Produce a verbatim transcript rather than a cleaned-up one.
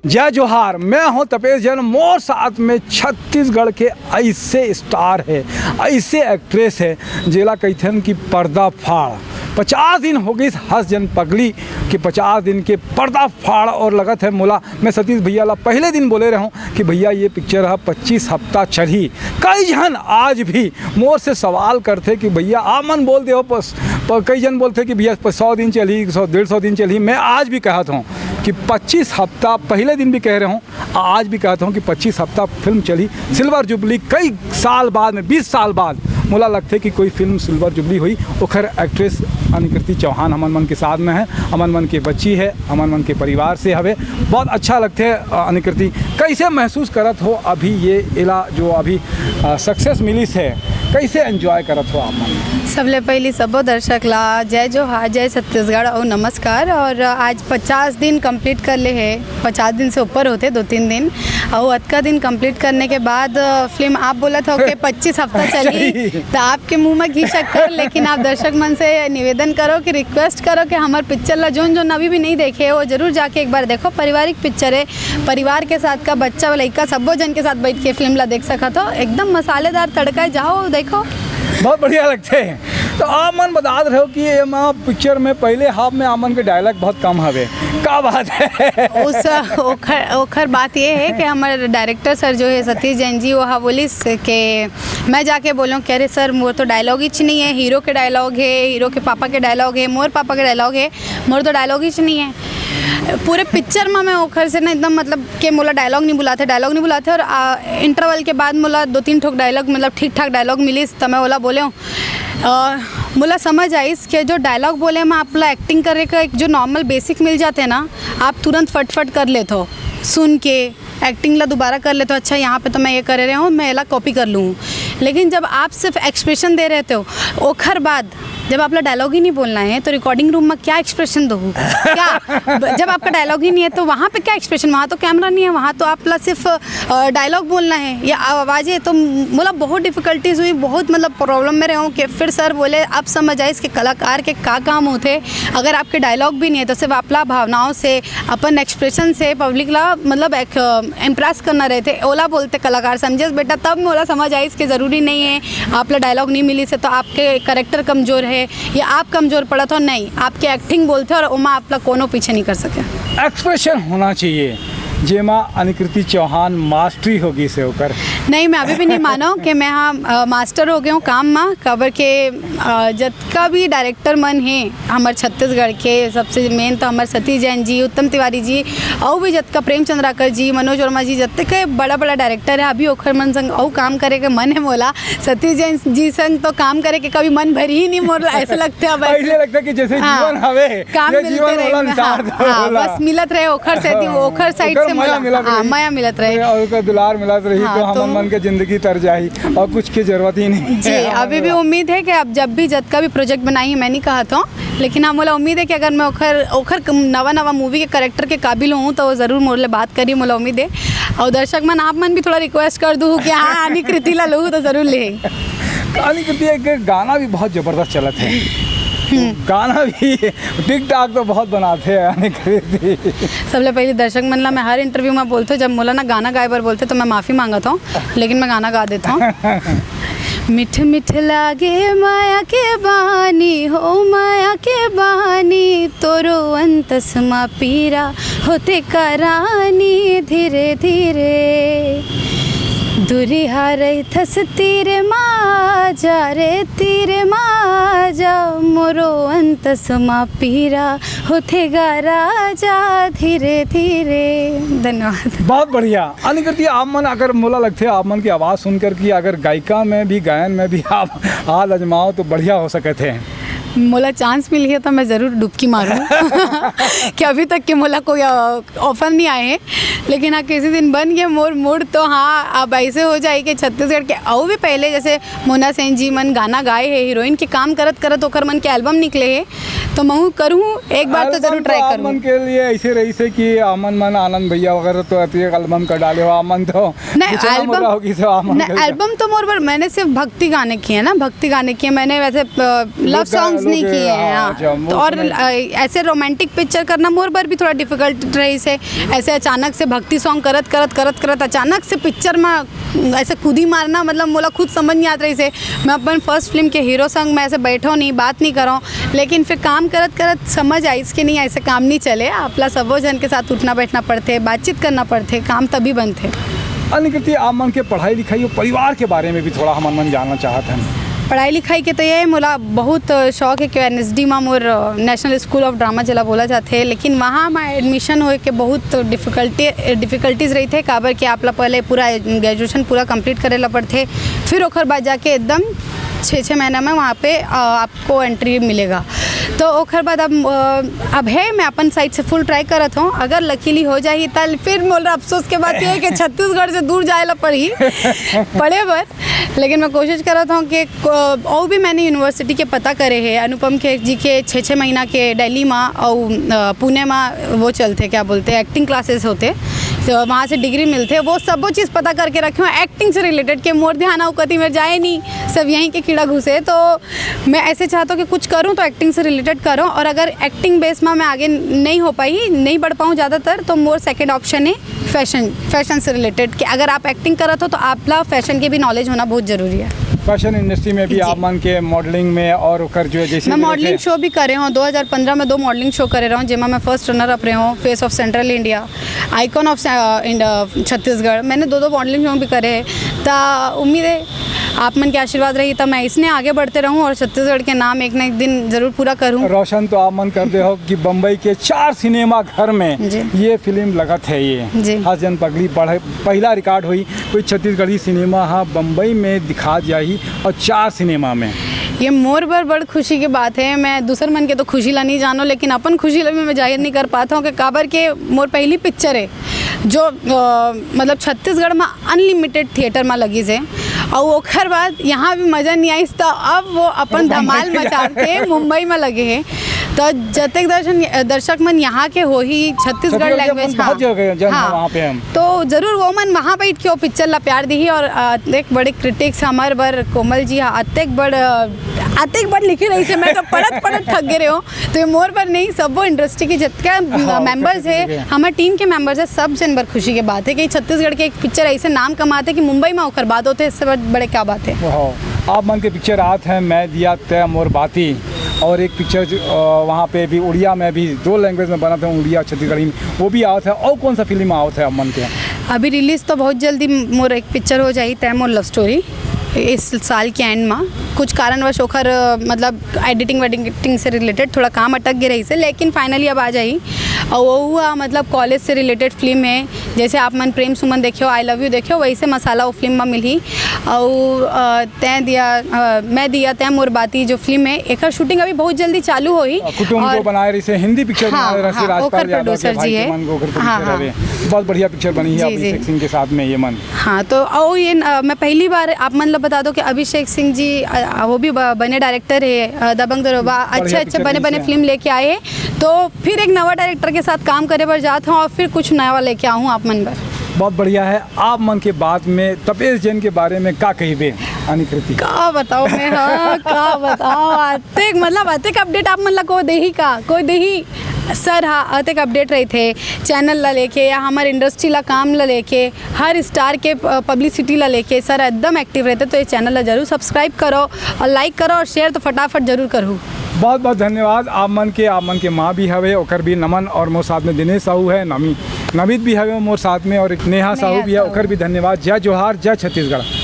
जय जोहार, मैं हूं तपेश जैन। मोर साथ में छत्तीसगढ़ के ऐसे स्टार है, ऐसे एक्ट्रेस है, जेला कहिथन कि पर्दा फाड़। पचास दिन हो गइस हँस झन पगली के, पचास दिन के पर्दा फाड़। और लगत है मोला, मैं सतीश भैया ला पहले दिन बोले रहूं कि भैया, ये पिक्चर ह पच्चीस हफ्ता चलही। कई झन आज भी मोर से सवाल करथे कि भैया, आप मन बोल देहो, पस-, प-, कई झन बोलथे कि भैया, प-, सौ दिन चलही, सौ, डेढ़ सौ दिन चलही। मैं आज भी कहत हूँ कि पच्चीस हफ्ता, पहले दिन भी कह रहे हूँ, आज भी कहत हूँ कि पच्चीस हफ्ता फिल्म चलही। सिल्वर जुबली कई साल बाद में, बीस साल बाद मोला लगथे कि कोई फिल्म सिल्वर जुबली होई, ओखर एक्ट्रेस अनिकृति चौहान हमन मन के साथ में है, हमन मन के बच्ची है, हमन मन के परिवार से हवे। बहुत अच्छा लगथे। अ, अनिकृति, कैसे महसूस करत हो अभी ये एला जो अभी, अ, सक्सेस मिलिस है, कैसे एंजॉय करत हो आप मन? सबले पहिली सबो दर्शक ला जय जोहार, जय छत्तीसगढ़ अउ नमस्कार। और आज पचास दिन कंप्लीट कर ले हे, पचास दिन से ऊपर होथे, दो तीन दिन, अउ अतका दिन कंप्लीट करने के बाद, अ, फिल्म आप बोलत हो कि पच्चीस हफ्ता चली, चली। तो आपके मुंह में घी शक्कर। लेकिन आप दर्शक मन से निवेदन करो कि रिक्वेस्ट करो कि हमार पिक्चर ला जोन जोन अभी भी नहीं देखे, वो जरूर जाके एक बार देखो। पारिवारिक पिक्चर है, परिवार के साथ का बच्चा, लइका, सब्बो जन के साथ बैठ के फिल्म ला देख सकत हो। एकदम मसालेदार तड़का है, जाओ देखो। बहुत बढ़िया लगथे। तो आप मन बतात रहे हो कि एमा पिक्चर में पहले हाफ में आप मन के डायलॉग बहुत कम हवे, का बात है? उस ओखर, ओखर बात ये है कि हमारे डायरेक्टर सर जो है सतीश जैन जी, वो हा बोलिस के मैं जाके बोलूँ कि अरे सर, मोर तो डायलॉग ही नहीं है, हीरो के डायलॉग है, हीरो के पापा के डायलॉग है, मोर पापा के डायलॉग है, मोर तो डायलॉग ही नहीं है। पूरे पिक्चर में मैं ओखर से ना एकदम, मतलब, के मोला डायलॉग नहीं बुलाथे, डायलॉग नहीं बुलाथे। और इंटरवल के बाद मोला दो तीन ठोक डायलॉग, मतलब, ठीक ठाक डायलॉग मिलिस, तो मैं ओला बोले हूँ। अ, मोला समझ आइस कि जो डायलॉग बोले में आप ला एक्टिंग करे का एक जो नॉर्मल बेसिक मिल जाते ना, आप तुरंत फटफट कर लेते हो सुन के। एक्टिंग ला दोबारा कर लेते हो, अच्छा, यहाँ पे तो मैं ये करे रहे हूँ, मैं एला कॉपी कर लूँ। लेकिन जब आप सिर्फ एक्सप्रेशन दे रहते हो, ओखर बाद जब आप ला डायलॉग ही नहीं बोलना है, तो रिकॉर्डिंग रूम में क्या एक्सप्रेशन दो? क्या? जब आपका डायलॉग ही नहीं है, तो वहाँ पे क्या एक्सप्रेशन? वहाँ तो कैमरा नहीं है, वहाँ तो आप ला सिर्फ, अ, डायलॉग बोलना है या आवाज़ें। तो मोला बहुत डिफिकल्टीज हुई, बहुत, मतलब, प्रॉब्लम में रहे हूँ कि फिर सर बोले, "अब समझ आइस कि कलाकार के का काम होथे।" अगर आपके डायलॉग भी नहीं है, तो सिर्फ आप ला भावनाओं से, अपन एक्सप्रेशन से पब्लिक ला, मतलब, एक, अ, इम्प्रेस करना रहथे, ओला बोलथे कलाकार। समझेस बेटा, तब मोला समझ आइस कि जरूरी नहीं है, आप ला डायलॉग नहीं मिलिस हे तो आपके कैरेक्टर कमजोर है या आप कमजोर पड़त हो। नहीं, आपके एक्टिंग बोलथे और ओमा आप ला कोनो पीछे नहीं कर सके। एक्सप्रेशन होना चाहिए, जेमा अनिकृति चौहान मास्टरी हो गइस हे ओकर। नहीं, मैं अभी भी नहीं मानव कि मैं, हाँ, अ, मास्टर हो गए हूँ काम में, काबर के, अ, जतका भी डायरेक्टर मन हे हमर छत्तीसगढ़ के, सबसे मेन तो हमर सतीश जैन जी, उत्तम तिवारी जी, अउ भी जतका प्रेम चंद्राकर जी, मनोज वर्मा जी, जतके बड़ा बड़ा डायरेक्टर है, अभी ओखर मन संग अउ काम करे के मन है मोला। सतीश जैन जी संग तो काम करे के कभी मन भर ही नहीं मोर, ऐसे लगथे अब ऐसे ऐसे लगथे कि जैसे हाँ, जीवन हवे, काम ये मिलते जीवन रहे, वाला हाँ, निसार हाँ, होला। बस मिलत रहे ओखर से, हाँ, ओखर साइड ओकर से मया मोला, मिलत हाँ, रही। मया मिलत रहे। और ओकर दुलार मिलत रही हाँ, तो हमन तो मन के जिंदगी तर जाही और कुछ की जरूरत ही नहीं जी, है। अभी भी उम्मीद है कि अब जब भी जतका भी प्रोजेक्ट बनाई, मैं नहीं कहत हूँ, लेकिन हाँ, मोला उम्मीद है कि अगर मैं ओखर, ओखर क-, नवा नवा मूवी के कैरेक्टर के काबिल हूँ, तो वो जरूर मोर ले बात करी, मोला उम्मीद है। और दर्शक मन, आप मन भी थोड़ा रिक्वेस्ट कर दू कि हाँ, अनिकृति ला लू तो जरूर ले। अनिकृति, एक गाना भी बहुत जबरदस्त चलत है, हम्म। गाना भी टिकटॉक तो बहुत बनाते हैं अनिकृति। सबले पहले दर्शक मन ला मैं हर इंटरव्यू में बोलते हूँ, जब मोला ना गाना गाए बर बोलते तो मैं माफी मांगत हूँ, लेकिन मैं गाना गा देता हूँ। मिठ मिठ लागे माया के बानी हो, माया के बानी, तोरो अंतस मा पीरा होते करानी धीरे धीरे। दूरी हारे थस तीर मा जा रे, तीर मा जा, मोरो अंतस मा पीरा होते गा राजा धीरे धीरे। धन्यवाद। बहुत बढ़िया। अनिकृति, आप मन अगर मोला लगथे, आप मन की आवाज़ सुनकर कि अगर गायिका में भी, गायन में भी आप हाथ आजमाओ तो बढ़िया हो सकत हे। मोला चांस मिलही तो मैं जरूर डुबकी मारूं। कि अभी तक के मोला कोई, अ, ऑफर नहीं आए हे, लेकिन हाँ, किसी दिन बन गया मोर मूड तो हाँ, अब ऐसे हो जाए कि छत्तीसगढ़ के अउ भी पहले जैसे मोना सेन जी मन गाना गाए हे, हीरोइन के काम करत करत ओकर मन के एल्बम निकले हे, तो महू करूँ एक बार तो एल्बम जरूर तो ट्राई आप करूँ। मन के लिए ऐसे रही से कि अमन मन, आनंद भैया वगैरह तो अति एक एल्बम कर डाले हो, अमन तो नहीं, बिछोना एल्बम मुर्रा होगी से अमन नहीं, के। एल्बम तो मोर बर, मैंने सिर्फ भक्ति गाने किए ना, भक्ति गाने किए मैंने, वैसे, अ, लव लोक गा-, सॉन्ग्स नहीं किए हैं, हाँ। अच्छा, तो और अ, ऐसे रोमांटिक पिक्चर करना मोर बर भी थोड़ा डिफिकल्ट रहिस हे। ऐसे अचानक से भक्ति सॉन्ग करत करत करत करत अचानक से पिक्चर में ऐसे कूदी मारना, मतलब मोला खुद समझ नहीं आत रहिस हे। मैं अपन फर्स्ट फिल्म के हीरो संग मैं ऐसे बैठो नहीं, बात नहीं करो, लेकिन फिर काम करत करत समझ आइस कि नहीं, ऐसे काम नहीं चले, आपला सबो झन के साथ उठना बैठना पड़थे, बातचीत करना पड़थे, काम तभी बनथे। अनिकृति, आप मन के पढ़ाई लिखाई और परिवार के बारे में भी थोड़ा हमन मन जानना चाहत हन। पढ़ाई लिखाई के तो ये मोला बहुत शौक है कि एन एस डी मा मोर National School of Drama जेला बोला जाथे, लेकिन वहाँ मैं एडमिशन होए के बहुत डिफिकल्टी डिफिकल्टीज रही थे, काबर कि आपला पहले पूरा ग्रेजुएशन पूरा कंप्लीट करे ला पड़थे, फिर ओखर बाद जाके एकदम छः छः महीना में वहाँ पे अ, आपको एंट्री मिलेगा। तो ओखर बाद अब अ, अब है, मैं अपन साइड से फुल ट्राई करत हूँ। अगर लकीली हो जाही त फिर मोला अफसोस के बात ये है कि छत्तीसगढ़ से दूर जाए ला पड़ही पढ़े बर। लेकिन मैं कोशिश करत हूँ कि को- और भी मैंने यूनिवर्सिटी के पता करे हैं। अनुपम खेर जी के छः छः महीना के दिल्ली मा और अ, पुणे मा वो चलते, क्या बोलते हैं, एक्टिंग क्लासेस होते, तो वहाँ से डिग्री मिलते, वो सबो चीज़ पता करके रखे हूँ एक्टिंग से रिलेटेड। के मोर ध्यान अउ कति मेर जाए नहीं, सब यहीं के कीड़ा घुसे। तो मैं ऐसे चाहता हूँ कि कुछ करूँ तो एक्टिंग से रिलेटेड करूँ, और अगर एक्टिंग बेस में मैं आगे नहीं हो पाई, नहीं बढ़ पाऊँ ज़्यादातर, तो मोर सेकंड ऑप्शन है फैशन, फैशन से रिलेटेड, कि अगर आप एक्टिंग करत हो तो आपला फैशन के भी नॉलेज होना बहुत ज़रूरी है। फैशन इंडस्ट्री में भी जी। आप मन के मॉडलिंग में और ओकर जो है जैसे मैं भी रहते मॉडलिंग शो भी करे हूँ, दो हज़ार पंद्रह में दो मॉडलिंग शो करे रहा हूँ, जेमा मैं फर्स्ट रनर अप रहे हूँ, face of central India, icon of Chhattisgarh, मैंने दो दो मॉडलिंग शो भी करे हैं। तो उम्मीद है आप मन के आशीर्वाद रही तो मैं इसने आगे बढ़ते रहूँ और छत्तीसगढ़ के नाम एक ना एक दिन जरूर पूरा करूँ। रोशन तो आप मन कर दे हो कि बम्बई के चार सिनेमा घर में जी। ये फिल्म लगत है, ये जी। हंस झन पगली बढ़ पहला रिकॉर्ड हुई कोई छत्तीसगढ़ी सिनेमा हा बम्बई में दिखा जाही और चार सिनेमा में। ये मोर बर बड़ खुशी की बात है। मैं दूसर मन के तो खुशी ला नहीं जानो, लेकिन अपन खुशी ला भी मैं जाहिर नहीं कर पाता हूँ कि काबर के मोर पहली पिक्चर है जो अ, मतलब छत्तीसगढ़ में अनलिमिटेड थिएटर में लगी से, और ओखर बाद यहाँ भी मजा नहीं आइस, तो अब वो अपन मुंबई धमाल में मचा के मुंबई में लगे हैं। तो जतेक दर्शन दर्शक मन यहाँ के हो ही छत्तीसगढ़ छत्तीसगढ़ के लैंग्वेज, अपन हाँ, बहुत जगह जन हाँ। वहाँ पे हम। तो जरूर वो मन वहाँ बैठ के वो पिक्चर ला प्यार दी और अ, अतेक बड़े क्रिटिक्स हमारे बर कोमल जी हा, अतेक बड़ अ, अतेक बड़ लिखे रही से, मैं तो पढ़त पढ़त थक गए रहे हो। तो ये मोर बर नहीं, सबो इंडस्ट्री के जितका हाँ, मेंबर्स है, है। हमारे टीम के मेंबर्स है, सब जन बर खुशी के बात है कि छत्तीसगढ़ के एक पिक्चर ऐसे नाम कमाते कि मुंबई में ओकर बात होते, इससे बड़-, बड़े क्या बात है। वाह, आप मन के पिक्चर आत है मैं दिया तय मोर बाती, और एक पिक्चर जो, अ, वहाँ पे भी उड़िया में भी दो लैंग्वेज में बना था, उड़िया छत्तीसगढ़ी में, वो भी आवत है। और कौन सा फिल्म आवत है आप मन के? अभी रिलीज तो बहुत जल्दी मोर एक पिक्चर हो जाई, तय मोर लव स्टोरी, इस साल के एंड में। कुछ कारणवश ओखर, मतलब, एडिटिंग वेडिटिंग से रिलेटेड थोड़ा काम अटक गए रही से, लेकिन फाइनली अब आ जाई। और वो हुआ, मतलब, कॉलेज से रिलेटेड फिल्म है, जैसे आप मन प्रेम सुमन देखे हो, आई लव यू देखे हो, वैसे मसाला वो फिल्म में मिली। और अ, तय दिया, अ, मैं दिया तय मोर बाती जो फिल्म है, एकर शूटिंग अभी बहुत जल्दी चालू होई। कुटुंब और को बनाए रही से हिंदी पिक्चर हाँ, बनाए रही से हाँ, राजपाल ओकर यादव के प्रोड्यूसर भाई जी के है। मन को ओकर हाँ, प्रोड्यूसर हाँ। हवे। बहुत बढ़िया पिक्चर बनी है जी, अभिषेक जी। सिंह के साथ में ये मन। हाँ, तो आओ ये न, अ, मैं पहली बार आप मन ला बता दो कि अभिषेक सिंह जी, अ, वो भी ब-, बने डायरेक्टर है, अ, दबंग दरोगा, बढ़िया अच्छे अच्छे पिक्चर बने बनी बने से। फिल्म लेके आए हैं। तो फिर एक नवा डायरेक्टर के साथ काम करे बर जात हूँ और फिर कुछ नया लेके आऊँ आप मन बर। बहुत बढ़िया है। आप मन के बात में तपेश जैन के बारे में का कहिबे, अनिकृति? का बताओ मैं, हाँ, का बताओ, अतेक, मतलब, अतेक अपडेट आप मन ला को देही का, कोई देही? सर, हाँ, अतेक अपडेट रही थे चैनल ला लेके या हमारे इंडस्ट्री ला काम ला लेके, हर स्टार के प-, पब्लिसिटी ला लेके सर एकदम एक्टिव रहते। तो ये चैनल ला जरूर सब्सक्राइब करो और लाइक करो और शेयर तो फटाफट जरूर करो। बहुत बहुत धन्यवाद आप मन के, आप मन के माँ भी हवे, ओकर भी नमन, और मोर साथ में दिनेश साहू है, नमी-, नमित भी हवे मोर साथ में, और एक नेहा साहू नेहा भी है, साहू। ओकर भी धन्यवाद। जय जोहार, जय छत्तीसगढ़।